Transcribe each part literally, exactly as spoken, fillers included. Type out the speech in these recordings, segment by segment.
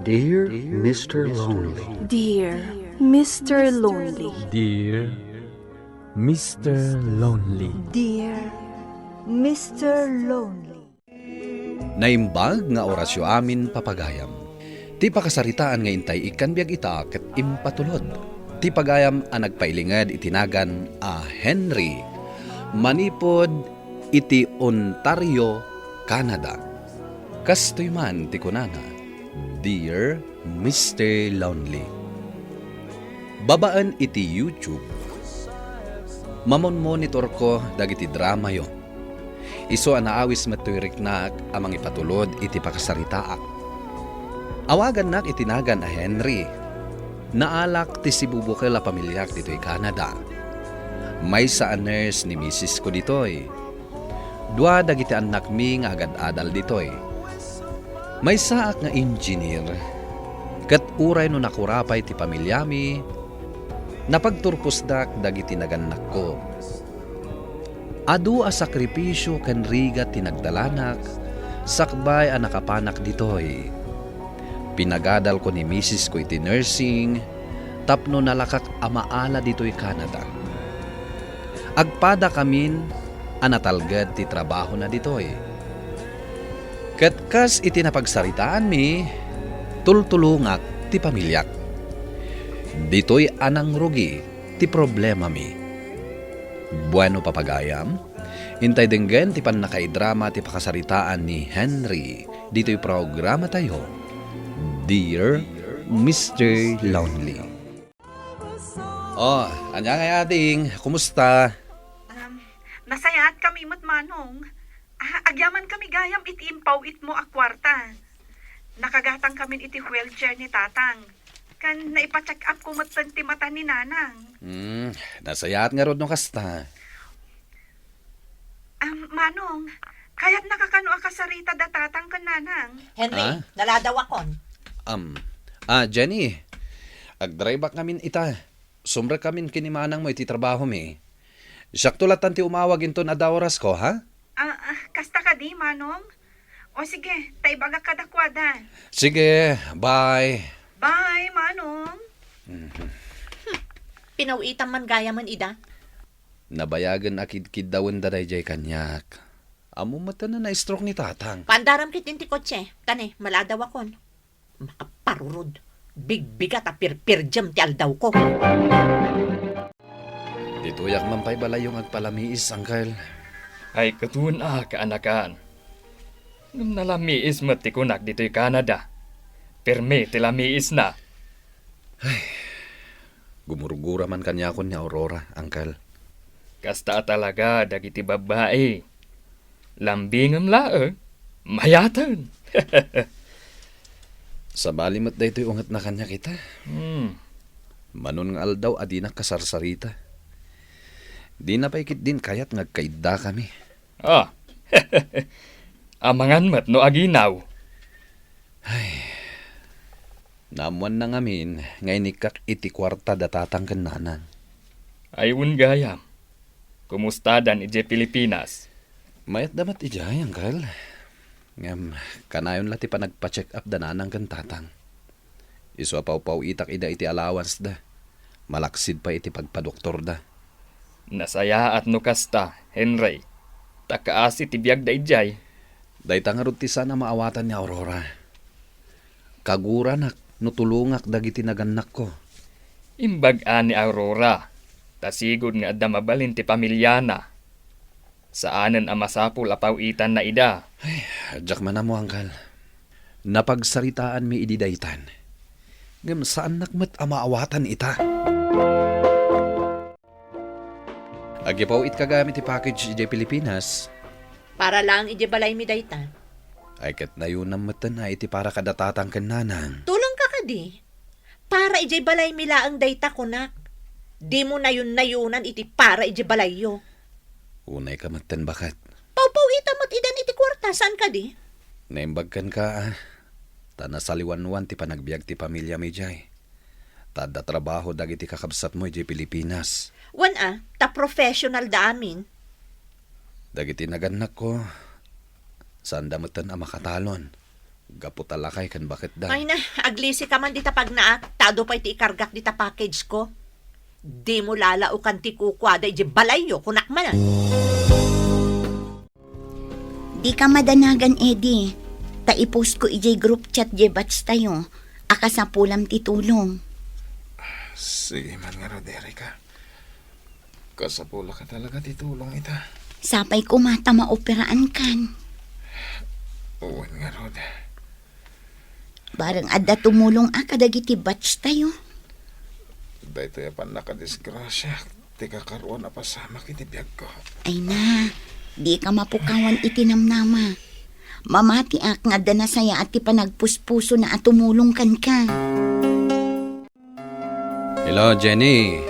Dear Mister Lonely. Dear Mister Lonely. Dear Mister Lonely. Dear Mister Lonely. Naimbag nga orasyo amin, papagayam. Ti pakasaritaan nga intay ikkan biag ita ket impatulod. Ti pagayam a nagpailinged iti nagan a Henry, manipud iti Ontario, Canada. Kastoy man ti kunana, "Dear Mister Lonely." Babaen iti YouTube, mamonmonitorko dagiti dramayo. Isu a naawis met toy riknak a mangipatulod iti pakasaritaak. Awagannak iti nagan a Henry. Naalak ti sibubukel a pamiliak ditoy Canada. Maysa a nurse ni misis ko ditoy. Dua dagiti annakmi nga agad-adal ditoy. Maysaak nga engineer, ket uray no nakurapay ti pamiliami, napagturposdak dagiti nagannakko. Adu a sakripisio ken rigat ti nagdalanak sakbay a nakapanak ditoy. Pinagadalko ni misis ko iti nursing tapno nalakak a maala ditoy Canada. Agpadakamin a natalged ti trabahona ditoy. Ket kas iti napagsaritaanmi, tultulongak ti pamiliak. Ditoy a nangrugi ti problemami. Bueno, papagayam, intay denggen ti pannakaidrama ti pakasaritaan ni Henry ditoy programatayo, Dear Mister Lonely. Oh, ania ngay, ading? Kumusta? Um, nasayaat kami met, Manong. Ah, agyaman kami gayam iti impaw-itmo a kuarta. Nakagatang kamin iti wheelchair ni Tatang. Kan naipa-check up ko met ti mata ni Nanang. Hmm, nasayaat ngarud no kasta. Um, Manong, kayatnaka kano a kasarita da Tatang ken Nanang? Henry, Ah? Naladawakon. Um, ah, Jenny, agdrive-ak ngamin ita. Sumrek kamin ken ni Manangmo iti trabahomi. Siakto lattan ti umawag inton adda orasko, ha? Ah, ah, kasta kadi, Manong? O sige, ta ibagak kadakuada. Sige, bye. Bye, Manong. Mhm. Pinaw-itam man gayamen ida. Nabayagen a kidkiddawenda daydiay kaniak. Ammom met a na-stroke ni Tatang. Paandaram ketdin ti kotse. Tani, maladawakon. Makaparurod. Bigbigat a pirpirdiem ti aldawko. Ditoyak man pay balayyo nga agpalamiis, Uncle. Ay, kutoen a, kaanakan. Ngem nalamiis met ti kunak ditoy Canada. Permi ti lamiisna. Ay, gumurgura man kaniakon ni Aurora, Uncle. Kasta a talaga dagiti babbai. Lambingem laeng, mayaten. Sabali met daytoy ungetna kaniak ita. Hmm. Manon nga aldaw a dinak kasarsarita. Dina pay ketdin kayat nga agkaiddakami. Ah. Amangan met no aginaw. Ay. Naammoanna ngamin nga inikkak iti kuarta da Tatang ken Nanang. Ay, wen gayam. Kumustadan idiay Pilipinas? Mayatda met idiay, Uncle. Ngem, kanayon la ti panagpa-check up da Nanang ken Tatang. Isu a pawpaw-itak ida iti allowance da. Malaksid pay iti pagpadoktorda. Nasayaat no kasta, Henry. Ta kaasi ti biagda idiay. Dayta ngarud ti saan a maawatan ni Aurora. Kaguranak no tulongak dagiti nagannakko. Imbag-a ni Aurora, ta sigud nga adda mabalin ti pamiliana. Saanen a masapul a paw-itanna ida. Ay, diak man ammo, Uncle. Napagsaritaanmi idi daytan. Ngem saannak met a maawatan ita. Agipaw-itka gayam iti package idiay Pilipinas. Para laeng idiay balaymi dayta. Ay, ket nayunam metten a iti para kada Tatang ken Nanang. Tulongka kadi? Para idiay balaymi laeng dayta, kunak. Dimo nayun-nayunan iti para idiay balayyo. Unayka metten, baket. Pawpaw-itam met idan iti kuarta, saan kadi? Naimbag kenka, a. Ta nasaliwanwan ti panagbiag ti pamiliami idiay. Ta adda trabaho dagiti kakabsatmo idiay Pilipinas. Wen a, ta professional da amin. Dagiti nagannakko, saanda metten a makatalon. Gapu ta lakay ken baketda. Ay na, aglisi ka man dita pagnaak, ta adu pay ti ikargak dita package ko. Dimo lalaokan ti kukuada idiay balayyo, kunak man. Dika madanagan, Eddie. Ta i-post ko idiay group chat diay batch tayo a kasapulam ti tulong. Sige man ngarud, Erica. Kasapulak talaga ti tulong ita. Sapay koma ta maoperaankan. Wen ngarud. Bareng adda tumulong a kadagiti batch tayo. Daytoy a pannakadisgrasia ti kakaruan a pasamak iti biagko. Ay na, dika mapukawan iti namnama. Mamatiak nga adda nasayaat ti panagpuspusona a tumulong kenka. Hello, Jenny.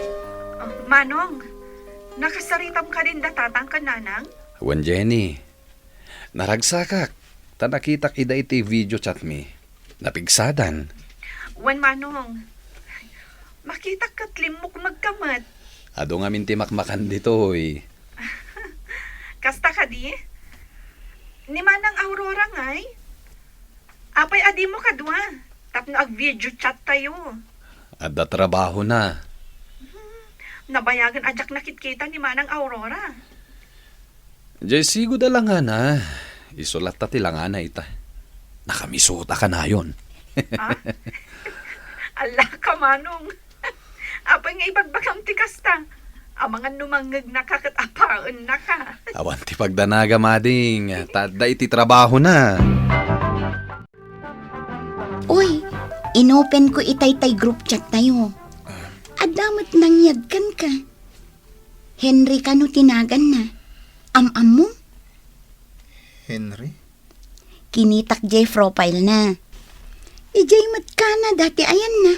Oh, Manong, nakasaritam kadin da tatang ken nanang? Wen, Jenny. Naragsakak, ta nakitak ida iti video chat mi. Napigsadan. Wen, Manong. Makitak ket limmukmegka met. Adu ngamin ti makmakan ditoy. Kasta kadi? Ni Manang Aurora ngay? Apay a dimo kadua? Tapno ag-video chat tayo. Adda trabahona. Hmm, nabayagen a diak nakitkita ni Manang Aurora. Jay sigud a langana. Isu latta ti langana ita. Nakamisuta kanayon. Ha? Ala ka, Manong. Apay nga ibagbagam ti kasta? Amangan no mangngegnaka ket apaennaka. Awan ti pagdanagam, ading. Ta adda iti trabahona. Uy, inopen ko itay tay group chat tayo. Adda met nangyag kenka. Henry kano ti naganna? Am-ammom? Henry? Kinitak jay profile na. Ijay met Canada ti ayanna.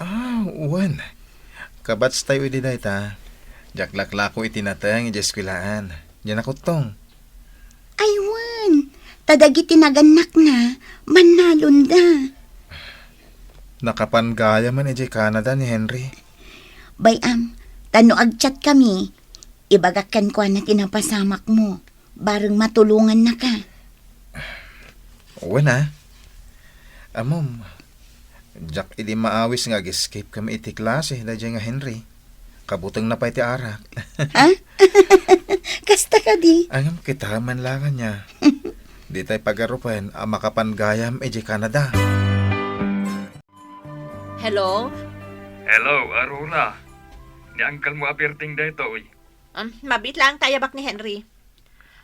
Ah, wen. Kabatch tayo idi dayta. Diak laklako iti nateng ijay eskuelaan. Diay nakuttong. Ay wen, ta dagiti nagannakna, mannalonda. Nakapan gayam man idiay Canada ni Henry. Bay-am, ta no agchat kami, ibagak kenkuana ti napasamakmo, bareng matulongannaka. Wen a. Ammom, diak idi maawis nga ag-escape kami iti klase daydiay nga Henry. Kabutengna pay ti arak. Ha? Kasta kadi? Ngem kitaem man la kaniak. Ditay pagarupen a makapan gayam idiay Canada. Hello? Hello, Aurora. Ni uncle mo a Berting daytoy. Um, mabiit laeng ta ayabak ni Henry.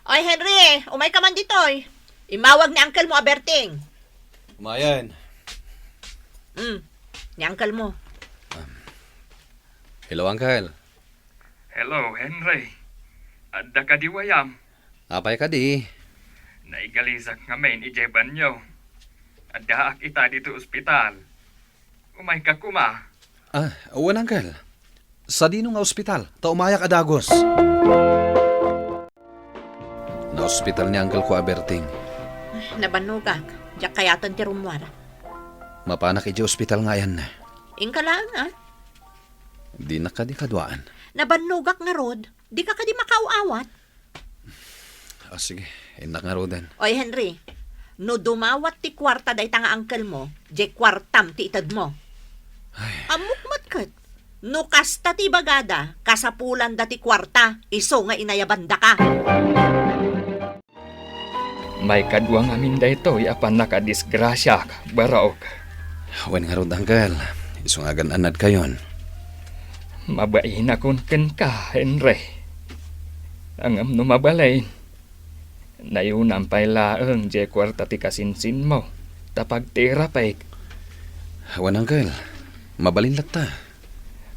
Oy, Henry, umay ka man ditoy. Immawag ni uncle mo a Berting. Umayen. Hmm, ni uncle mo. Hello, uncle. Hello, Henry. Adda kadi wayam? Apay kadi? Naigalisak ngamin idiay banyo. Addaak ita ditoy ospital. Umayka koma. Ah, wen, uncle. Sadino nga ospital? Ta umayak a dagus. Naospital ni uncle ko a Berting. Nabannogak. Diak kayaten ti rummuar. Mapanak idiay ospital nga ayanna. Inka laeng, a? Dinak kadi kaduaan. Nabannogak ngarud. Dika kadi makaaw-awat? Ah, sige. Innak ngaruden. Oy, Henry, no dumawat ti kuarta dayta nga uncle mo, diay kuartam ti itedmo. Ay. Ammok met ket, no kasta ti ibagada, kasapulanda ti kuarta, isu nga inayabandaka. Maikadua ngamin daytoy a pannakadisgrasiak, barok. Wen ngarud, uncle. Isu nga agan-annadkayon. Mabainakon kenka, Henry. Ngem no mabalin, nayunam pay laeng diay kuarta ti kasinsinmo ta pagterapik. Wen, uncle. Mabalin latta.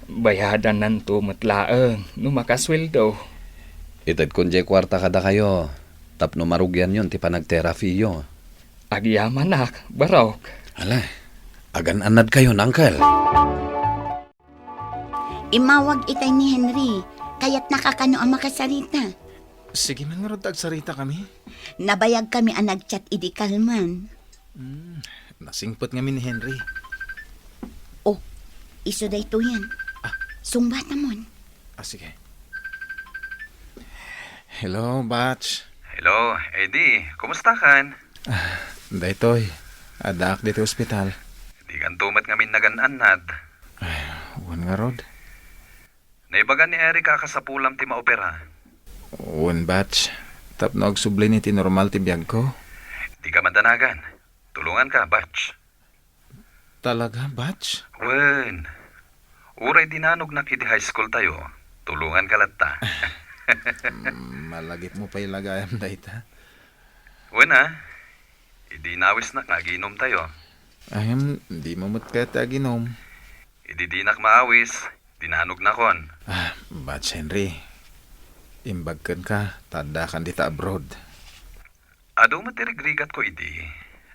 Bayadananto met laeng no makasueldo. Itedkon diay kuarta kadakayo tapno marugianyon ti panagterapiyo. Agyamanak, barok. Ala, agan-annadkayon, uncle. Immawag itay ni Henry. Kayatnaka kano a makasarita? Sige man ngarud ta agsaritakami. Nabayagkami a nagchat idi kalman. Hmm, nasingpet ngamin ni Henry. Oh, isu daytoyen. Ah. Sungbatamon. Ah, sige. Hello, Batch. Hello, Eddie. Kumusta kan? Ah, Daytoy, addaak ditoy ospital. Dikanto met ngamin nagan-annad. Ay, wen ngarud. Naibagan ni Erica a kasapulam ti maopera. Wen, Batch. Tapno agsubli ni ti normal ti biagko. Dika man danagan. Tulonganka, Batch. Talaga, Batch? Wen. Uray dinanognak idi high school tayo, tulonganka latta. Malagipmo pay la gayam dayta. Wen a, idi nawisnak nga aginom tayo. Ahem, dimo met kayat ti aginom. Idi dinak maawis, dinanognakon. Ah, Batch Henry, imbag kenka, ta addakan dita abroad. Adu met ti rigrigatko idi.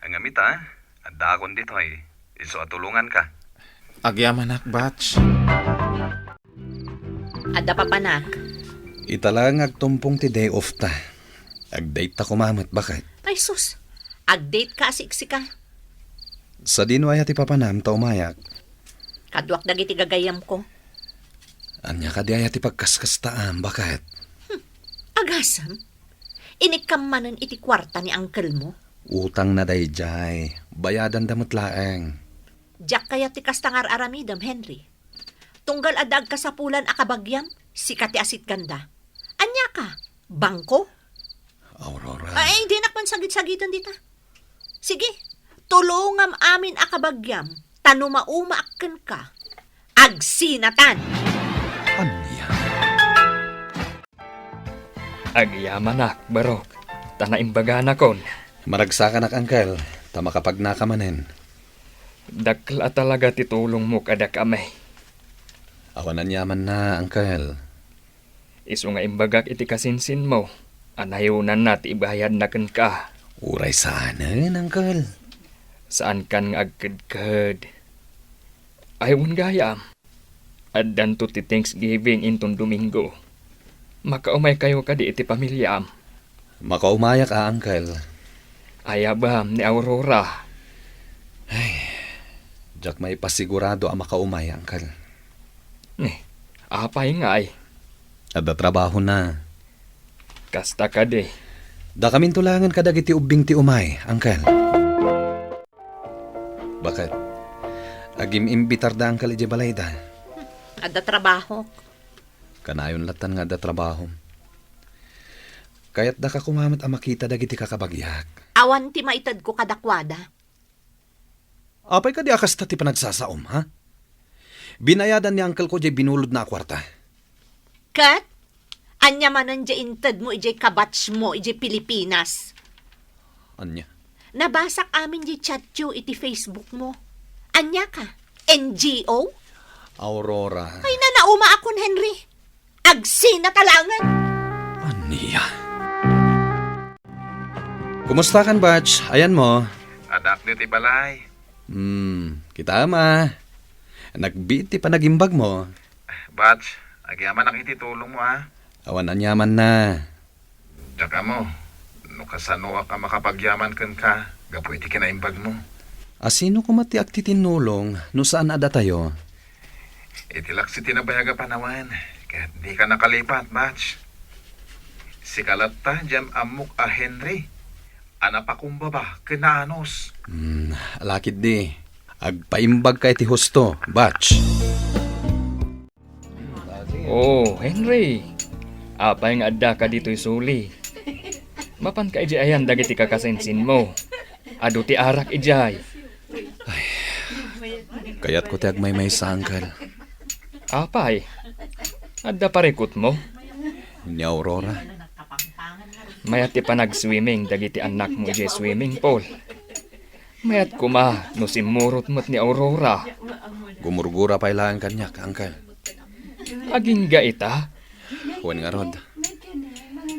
Ngem ita, addakon ditoy. Isu a tulonganka. Agyamanak, Batch. Adda papanak. Ita la nga agtumpong ti day off ta. Ag-date ta koma met, baket. Ay sus, ag-date ka a siksika. Sadino aya ti papanam ta umayak? Kaduak dagiti gagayyemko. Ania kadi aya ti pagkaskastaam, baket? Hmm, agasem? Inikkam manen iti kuarta ni angkelmo? Utangna daydiay. Bayadanda met laeng. Diak kayat ti kasta nga ar-aramidem, Henry. Tunggal adda agkasapulan a kabagiam, sika ti asitganda. Ania ka? Bangko? Aurora. Ay, dinak man sagid-sagiden dita. Sige, tulongam amin a kabagiam, ta no maumaak kenka, agsinatan! Ania? Agyamanak, barok, ta naimbaganakon. Maragsakanak, angkel, ta makapagnaka manen. Dakkel a talaga ti tulongmo kadakami. Awan aniamanna, angkel. Isu nga imbagak iti kasinsinmo a nayonanna ti ibayadna kenka. Uray saanen, angkel. Saankan nga agkedked. Ay, wen gayam. Addanto ti Thanksgiving inton Domingo. Makaumaykayo kadi iti pamiliam? Makaumayak a, angkel. Ayabam ni Aurora. Ay, diak maipasigurado a makaumay, angkel. Eh, apay ngay? Adda trabahona. Kasta kadi. Dakaminto laengen kadagiti ubbing ti umay, angkel. Baket? Agim-imbitarda, angkel, idiay balayda. Adda trabahok. Kanayon lattan nga adda trabahom. Kayatdaka koma met a makita dagiti kakabagiak. Awan ti maitedko kadakuada. Apay kadi a kasta ti panagsasaom, ha? Binayadan ni angkelko diay binulodna a kuarta. Ket? Ania manen diay intedmo idiay kabatchmo idiay Pilipinas? Ania? Nabasak amin diay chatyo iti Facebookmo. Ania ka? N G O? Aurora. Ay, nanauma akon, Henry. Agsina ta laengen. Ania? Kumusta kan, Batch? Ayanmo? Addaak ditoy balay. Hmm, kitaem a. Nagbiit ti panagimbagmo. Batch, agyamanak iti tulongmo, a. Awan aniamanna. Diak ammo no kasanoak a makapagyaman kenka gapu iti kinaimbagmo. A sino koma ti agtitinnulong no saan a datayo? Iti laksi ti nabayag a panawen, ket dika nakalipat, Batch. Sika latta diay ammok a Henry a napakumbaba ken naanus. Hmm, ala ketdi. Agpaimbagka iti husto, Batch. Oh, Henry. Apay nga addaka ditoy suli? Mapanka idiay ayan dagiti kakasinsinmo? Adu ti arak idiay. Ay, kayatko ti agmaymaysa, angkel. Apay? Adda parikutmo? Ni Aurora. Mayat ti panagswimming dagiti annakmo idiay swimming pool. Mayat koma no simmurot met ni Aurora. Gumurgura pay laeng kaniak, angkel. Agingga ita? Wen ngarud.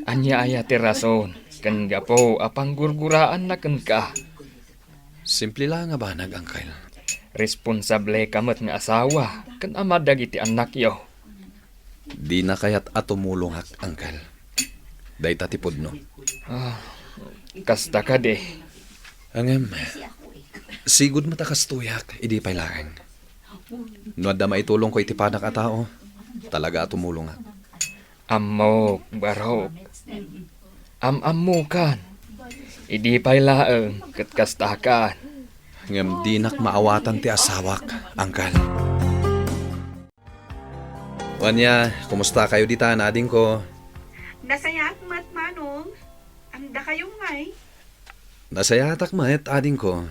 Ania aya ti rason ken gapu a panggurguraanna kenka? Simple laeng a banag, angkel. Responsable ka met nga asawa ken ama dagiti annakyo. Dina kayat a tumulongak, angkel. Dayta ti pudno. Ah, kasta kadi. Ngem, sigud met a kastoyak idi pay laeng. No adda maitulongko iti panak a tao, talaga a tumulongak. Ammok, barok. Am-ammokan. Idi pay laeng ket kasta ka. Ngem dinak maawatan ti asawak, Angkel. Wen aya, kumusta kayo ditan, adingko? Nasayaat met, Manong. Dakayo ngay? Nasayaatak met, adingko.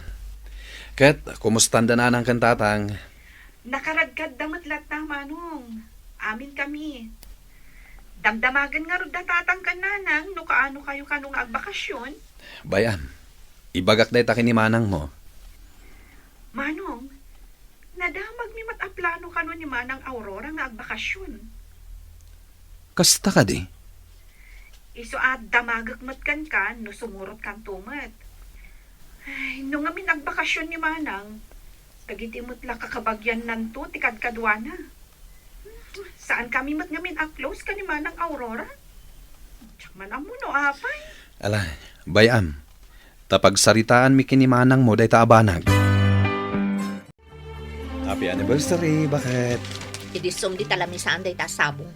Ket, kumusta da Nanang ken Tatang? Nakaradkadda met latta, Manong. Amin kami. Damdamagen ngarud da Tatang ken Nanang no kaano kayo kano nga agbakasyon? Bay-am, ibagak dayta ken ni Manangmo. Manong, nadamagmi met a plano kano ni Manang Aurora nga agbakasyon. Kasta kadi? Isu a damagek met kenka no sumurotkanto met. Ay, no ngamin agbakasyon ni Manang, dagiti met la kakabagiannanto ti kadkaduana. Saan kami met ngamin a close ken ni Manang Aurora? Diak man ammo no apay. Ala, bay-am, ta pagsaritaanmi ken ni Manangmo dayta a banag. Happy anniversary, baket. Idi sum di talamisaan dayta a sabong.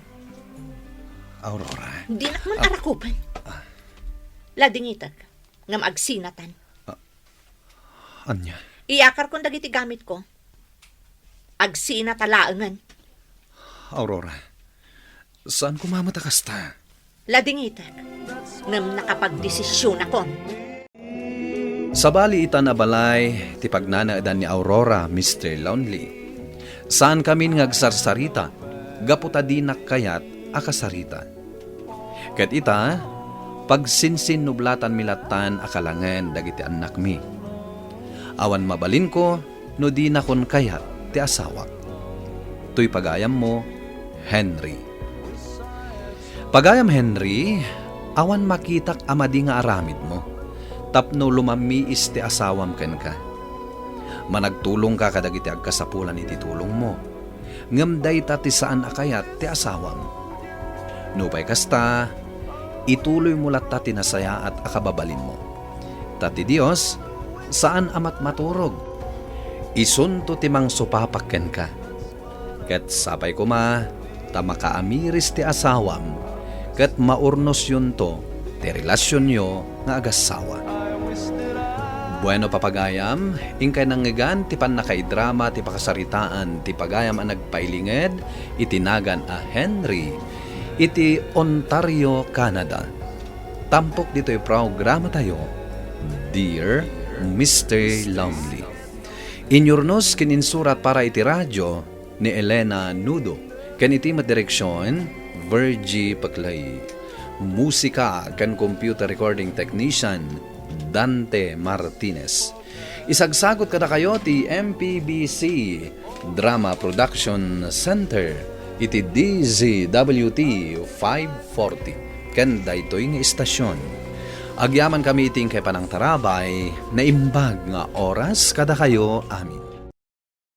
Aurora. Dinak man Ah. arakupan. Ah. Ladingitek, ngem agsinatan. Ah. Ania? Iyakarkon dagiti gamitko. Agsinata laengen. Aurora, saan koma met a kasta? Ladingitek, ngem nakapagdesisionakon. Sabali itan a balay ti pagnanaedan ni Aurora, Mister Lonely. Saankamin nga agsarsarita gapu ta dinak kayat a kasarita. Ket ita, pagsinsinnublatanmi lattan a kalangen dagiti annakmi. Awan mabalinko no dinakon kayat ti asawak. Toy pagayammo, Henry. Pagayam Henry, awan makitak a madi nga aramidmo, tapno lumammiis ti asawam kenka. Managtulongka kadagiti agkasapulan iti tulongmo, ngem dayta ti saan a kayat ti asawam. Nupay kasta, ituloymo latta ti nasayaat a kababalinmo. Ta ti Dios, saan a matmaturog. Isunto ti mangsupapak kenka. Ket sapay koma ta makaamiris ti asawam ket maurnosyonto ti relasionyo nga agassawa. Bueno, papagayam, inkay nangngegan ti pannakaidrama ti pakasaritaan ti pagayam a nagpailinged iti nagan a Henry iti Ontario, Canada. Tampok ditoy programatayo, Dear Mister Lonely. Inyurnos ken insurat para iti radio ni Elena Nudo, ken iti met direksion, Virgie Paclay. Musika ken computer recording technician, Dante Martinez. Isagsagot kadakayo ti M P B C Drama Production Center iti D Z W T five forty ken daytoy nga istasion. Agyamankami iti inkay panangtarabay, naimbag nga oras kadakayo amin.